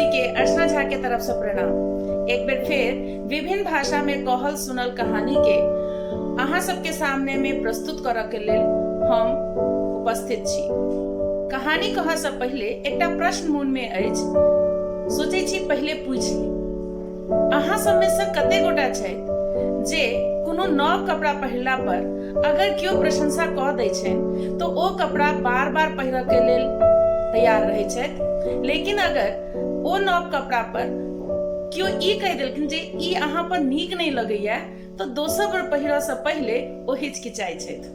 वासी के अर्चना झा के तरफ से प्रणाम। एक बेर फेर विभिन्न भाषा में कहल सुनल कहानी के अहाँ सबके सामने में प्रस्तुत करऽ के लेल हम उपस्थित छी। कहानी कहऽ से पहिले एकटा प्रश्न मोन में अछि, सोचै छी पहिले पूछि ली। अहाँ सब में से कते गोटा छथि जे कोनो नव कपड़ा पहिरला पर अगर केओ प्रशंसा कऽ दै छनि तऽ ओ कपड़ा बार बार पहिरऽ के लेल तैयार रहै छथि, लेकिन अगर ओ नव कपड़ा पर केओ ई कहि देलखिन जे ई अहाँ पर नीक नहि लगैया तऽ दोसर बेर पहिरऽ सँ पहिले ओ हिचकिचाइ छथि।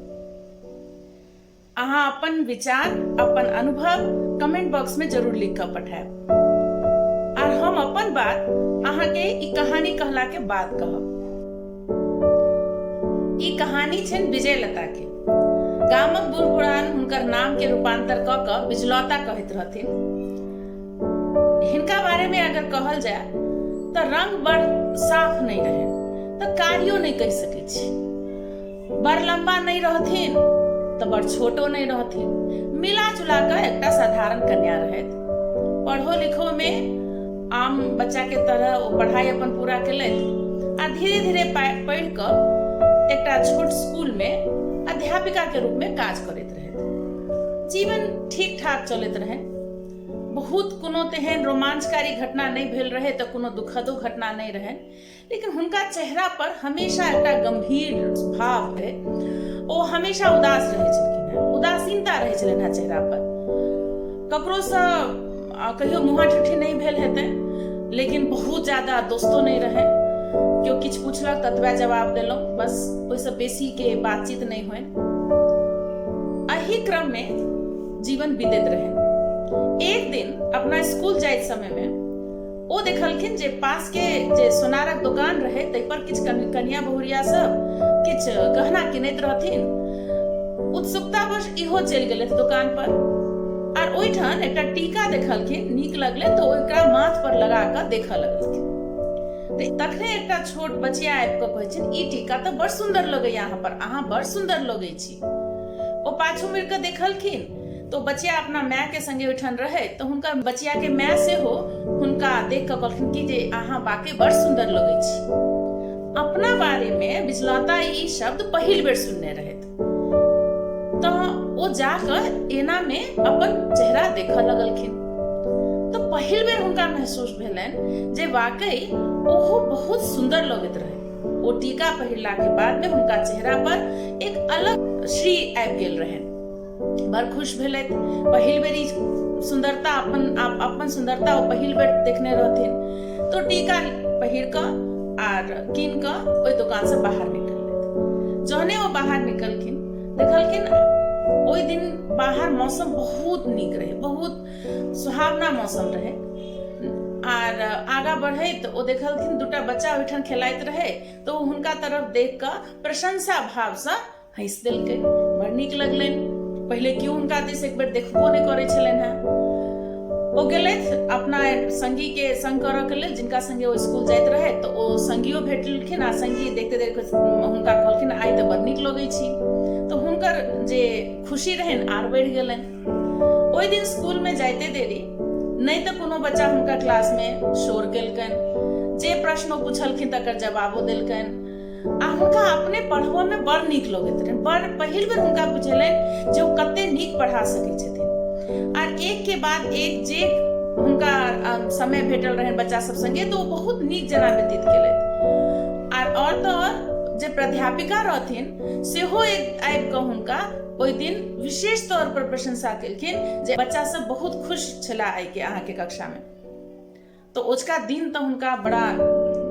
अहाँ अपन विचार, अपन अनुभव कमेंट बॉक्स में जरूर लिख कऽ पठायब आर हम अपन बात अहाँके ई कहानी कहला के बाद कहब। ई कहानी छनि विजय लता के। गामक बूढ़ पुरान हुनकर नाम के रूपांतर कऽ कऽ बिजलौता कहैत रहथिन। हिनका बारे में अगर कहल जाय तऽ रंग बड़ साफ नहि रहनि, तऽ कारियो नहि कहि सकै छी। बड़ लम्बा नहि रहथिन तऽ बड़ छोटो नहि रहथिन, मिला जुला कऽ एकटा साधारण कन्या रहथि। पढ़ो लिखो में आम बच्चा के तरह ओ पढ़ाई अपन पूरा केलथि आ धीरे धीरे पढ़ि कऽ एकटा छोट स्कूल में अध्यापिका के रूप में काज करैत रहथि। जीवन ठीक ठाक चलैत रहनि। बहुत कोनो तेहन रोमांचकारी घटना नहि भेल रहै तऽ कोनो दुखदो घटना नहि रहनि, लेकिन हुनका चेहरा पर हमेशा एकटा गंभीर भाव रहै। ओ हमेशा उदास रहै छलखिन हेँ, उदासीनता रहै छलनि हेँ चेहरा पर। ककरोसँ कहियो मुँहा ठुठी नहि भेल हेतनि, लेकिन बहुत ज्यादा दोस्तो नहि रहनि। केओ किछु पुछलक ततबे जवाब देलहुँ, बस ओहिसँ बेसीके बातचीत नहि होइन। एहि क्रममे जीवन बीतैत रहनि। एक दिन अपना स्कूल जाइत समयमे ओ देखलखिन जे पास के जे सोनारक दोकान रहै ताहि पर किछु कनिया बहुरिया सब किछु गहना किनैत रहथिन। उत्सुकतावश इहो चलि गेलथि दोकान पर आर ओहिठाम एकटा टीका देखलखिन, नीक लगलै तऽ ओकरा माथ पर लगा कऽ देखऽ लगलखिन। तऽ तखने एकटा छोट बचिया आबि कऽ कहै छनि, ई टीका तऽ बड़ सुन्दर लगैया अहाँ पर, अहाँ बड़ सुन्दर लगै छी। ओ पाछू मुड़ि कऽ देखलखिन तो बचिया अपना माय के संगे ओहिठाम रहे, तो हुनकर बचिया के माय सेहो हुनका देख कऽ कहलखिन कि जे अहाँ वाकई बड़ सुन्दर लगै छी। अपना बारे में बिजलौता ई शब्द पहिल बेर सुनने रहथि, तऽ ओ जाकऽ एना में अपन चेहरा देखऽ लगलखिन। तऽ पहिल बेर हुनका महसूस भेलनि जे वाकई ओहो बहुत सुन्दर लगैत रहै। ओ टीका पहिरला के बाद में हुनका चेहरा पर एक अलग श्री आबि गेल रहनि। बड़ खुश भेलथि। पहिल बेर ई सुन्दरता अपन अपन सुन्दरता ओ पहिल बेर देखने रहथिन। तो टीका पहिर कऽ आर कीन कऽ ओहि दोकानसँ बाहर निकललथि। जहने ओ बाहर निकलखिन, देखलखिन ओहि दिन बाहर मौसम बहुत नीक रहै, बहुत सुहावना मौसम रहै। आर आगा बढ़ैत ओ देखलखिन दूटा बच्चा ओहिठाम खेलाइत रहै, तऽ ओ हुनका तरफ देख कऽ प्रशंसा भावसँ हँसि देलकै। बड़ नीक लगलनि। पहिले केओ हुनका दिस एक बेर देखबो नहि करै छलनि हेँ। ओ गेलथि अपना संगीके संग करऽके लेल, जिनका संगे ओ स्कूल जाइत रहथि, तऽ ओ संगियो भेटलखिन आ संगी देखते देखते हुनका कहलखिन, आइ तऽ बड़ नीक लगै छी। तऽ हुनकर जे खुशी रहनि आर बढ़ि गेलनि। ओहि दिन स्कूलमे जाइते देरी नहि तऽ कोनो बच्चा हुनका क्लासमे शोर केलकनि, जे प्रश्न ओ पुछलखिन तकर जवाबो देलकनि आ हुनका अपने पढ़बऽमे बड़ नीक लगैत रहनि। बड़ पहिल बेर हुनका बुझेलनि जे ओ कते नीक पढ़ा सकै छथिन। आर एक के बाद एक जे हुनका समय भेटल रहनि बच्चा सब संगे तऽ ओ बहुत नीक जेना व्यतीत केलथि। आर आओर तऽ आओर जे प्राध्यापिका रहथिन सेहो एक आबि कऽ हुनका ओहि दिन विशेष तौर पर प्रशंसा केलखिन जे बच्चा सब बहुत खुश छलाह आइ के अहाँके कक्षामे। तऽ ओझका दिन तऽ हुनका बड़ा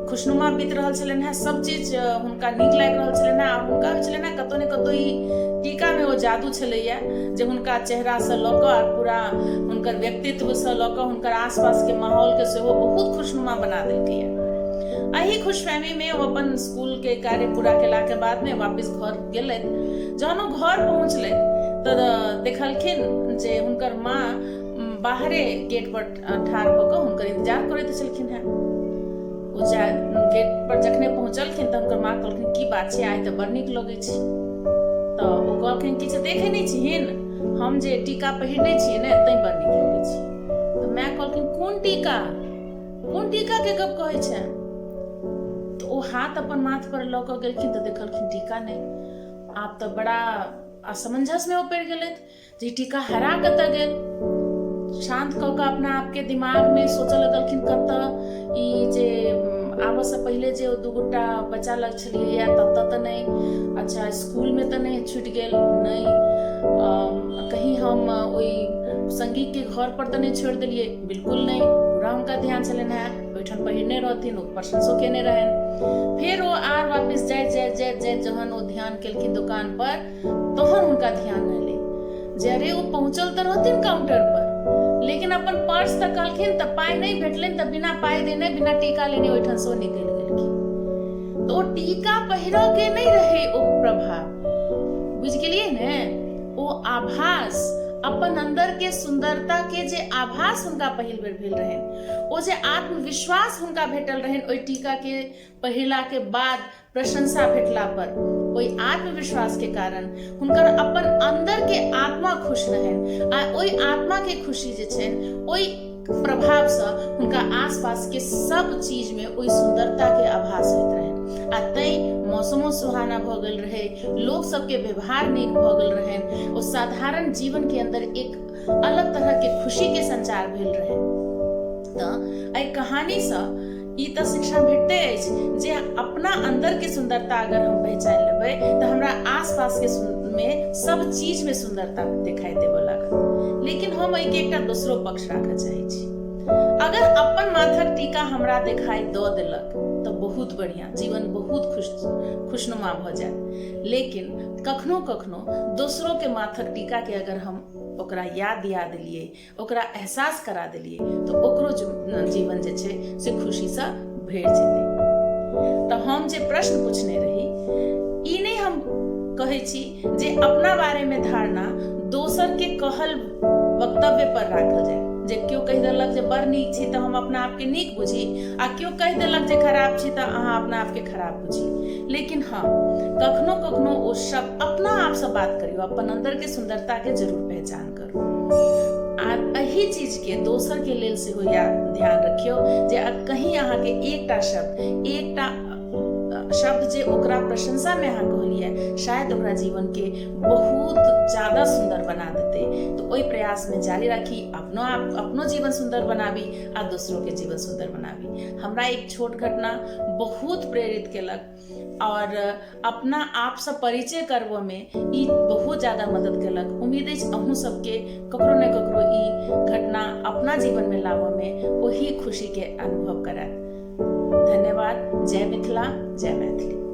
खुशनुमा बीत रहल छलनि हेँ, सब चीज हुनका नीक लागि रहल छलनि हेँ। आ हुनका होइ छलनि हेँ कतहु ने कतहु ई टीकामे ओ जादू छलैया जे हुनका चेहरासँ लऽ कऽ आ पूरा हुनकर व्यक्तित्वसँ लऽ कऽ हुनकर आसपासके माहौलके सेहो बहुत खुशनुमा बना देलकैया। एहि खुशफहमीमे ओ अपन स्कूलके कार्य पूरा केलाके बादमे वापिस घर गेलथि। जहन ओ घर पहुँचलथि तऽ देखलखिन जे हुनकर माँ बाहरे गेट पर ठाढ़ भऽ कऽ हुनकर इंतजार करैत छलखिन हेँ। ओ जा गेट पर जखने पहुँचलखिन तऽ हुनकर माँ कहलखिन, की बात छै, आइ तऽ बड़ नीक लगै छी। तऽ ओ कहलखिन, किछु देखै नहि छिहिन, हम जे टीका पहिरने छियै ने तैं बड़ नीक लगै छी। तऽ माय कहलखिन, कोन टीका? कोन टीकाके गप कहै छै? तऽ ओ हाथ अपन माथ पर लऽ कऽ गेलखिन तऽ देखलखिन टीका नहि। आब तऽ बड़ा असमंजसमे ओ पड़ि गेलथि जे ई टीका हरा कतऽ गेल। शान्त कऽ कऽ अपना आपके दिमागमे सोचऽ लगलखिन कतऽ ई जे आबऽसँ पहिले जे ओ दू गोटा बच्चा लग छलियै ततऽ तऽ नहि, अच्छा इसकुलमे तऽ नहि छुटि गेल, नहि कहीं हम ओहि सङ्गीके घर पर तऽ नहि छोड़ि देलियै, बिल्कुल नहि, पूरा हुनका ध्यान छलनि हेँ, ओहिठाम पहिरने रहथिन, ओ प्रशंसो केने रहनि। फेर ओ आर वापस जाइत जाइत जाइत जाइत जहन ओ ध्यान केलखिन दोकान पर तहन हुनका ध्यान एलै जे अरे ओ पहुँचल तऽ रहथिन काउंटर पर, लेकिन अपन पर्स तऽ कहलखिन तऽ पाइ नहि भेटलनि, तऽ बिना पाइ देने बिना टीका लेने ओहिठामसँ ओ निकलि गेलखिन। तऽ ओ टीका पहिरऽ के नहि रहै ओ प्रभाव, बुझि गेलियै ने? ओ आभास, अपन अंदर के सुंदरता के जे आभास हुनका पहिल बेर भेल रहनि, ओ जे आत्मविश्वास हुनका भेटल रहनि ओहि टीका के पहिरला के बाद प्रशंसा भेटला पर, ओहि आत्मविश्वास के कारण हुनकर अपन अंदर के आत्मा खुश रहनि आ ओहि आत्मा के खुशी जे छनि ओहि प्रभावसँ हुनका आसपास के सब चीज में ओहि सुंदरता के आभास होइत रहनि आ तैं मौसमो सुहाना भऽ गेल रहै, लोक सबके व्यवहार नीक भऽ गेल रहनि, ओ साधारण जीवन के अंदर एक अलग तरह के खुशी के संचार भेल रहै। तऽ एहि कहानीसँ ई तऽ शिक्षा भेटते अछि जे अपना अंदर के सुंदरता अगर हम पहचानि लेबै तऽ हमरा आसपास के मे सब चीज में सुंदरता दिखाई देबऽ लागत। लेकिन हम एहिके एकटा दोसरो पक्ष राखऽ चाहै छी। अगर अपन माथक टीका हमरा देखाई दऽ देलक तऽ बहुत बढ़िया, जीवन बहुत खुश खुशनुमा भऽ जायत। लेकिन कखनो कखनो दोसरो के माथक टीका के अगर हम ओकरा याद दिया देलियै, ओकरा एहसास करा देलियै, तऽ ओकरो जीवन जे छै से खुशीसँ भरि जेतै। तऽ हम जे प्रश्न पूछने रही, ई नहि हम कहै छी जे अपना बारेमे धारणा दोसरके कहल वक्तव्य पर राखल जाय, जे केओ कहि देलक जे बड़ नीक छी तऽ हम अपना आपके नीक बुझी आ केओ कहि देलक जे खराब छी तऽ अहाँ अपना आपके खराब बुझी। लेकिन हँ, कखनो कखनो ओ शब्द अपना आपसँ बात करियौ, अपन अन्दरके सुन्दरताके जरूर पहचान करू आ एहि चीजके दोसरके लेल सेहो ध्यान रखियौ जे कहीं अहाँके एकटा शब्द, एकटा शब्द जे ओकरा प्रशंसामे अहाँ कहलियै शायद ओकरा जीवनके बहुत ज्यादा सुन्दर बना देतै। तऽ ओहि प्रयासमे जारी राखी, अपनो आप अपनो जीवन सुन्दर बनाबी आ दोसरोके जीवन सुन्दर बनाबी। हमरा एक छोट घटना बहुत प्रेरित केलक और अपना आपसँ परिचय करबऽमे ई बहुत ज्यादा मदद केलक। उम्मीद अछि अहूँ सबके ककरो ने ककरो ई घटना अपना जीवनमे लाबऽमे ओही खुशीके अनुभव करायत। धन्यवाद। जय मिथिला, जय मैथिली।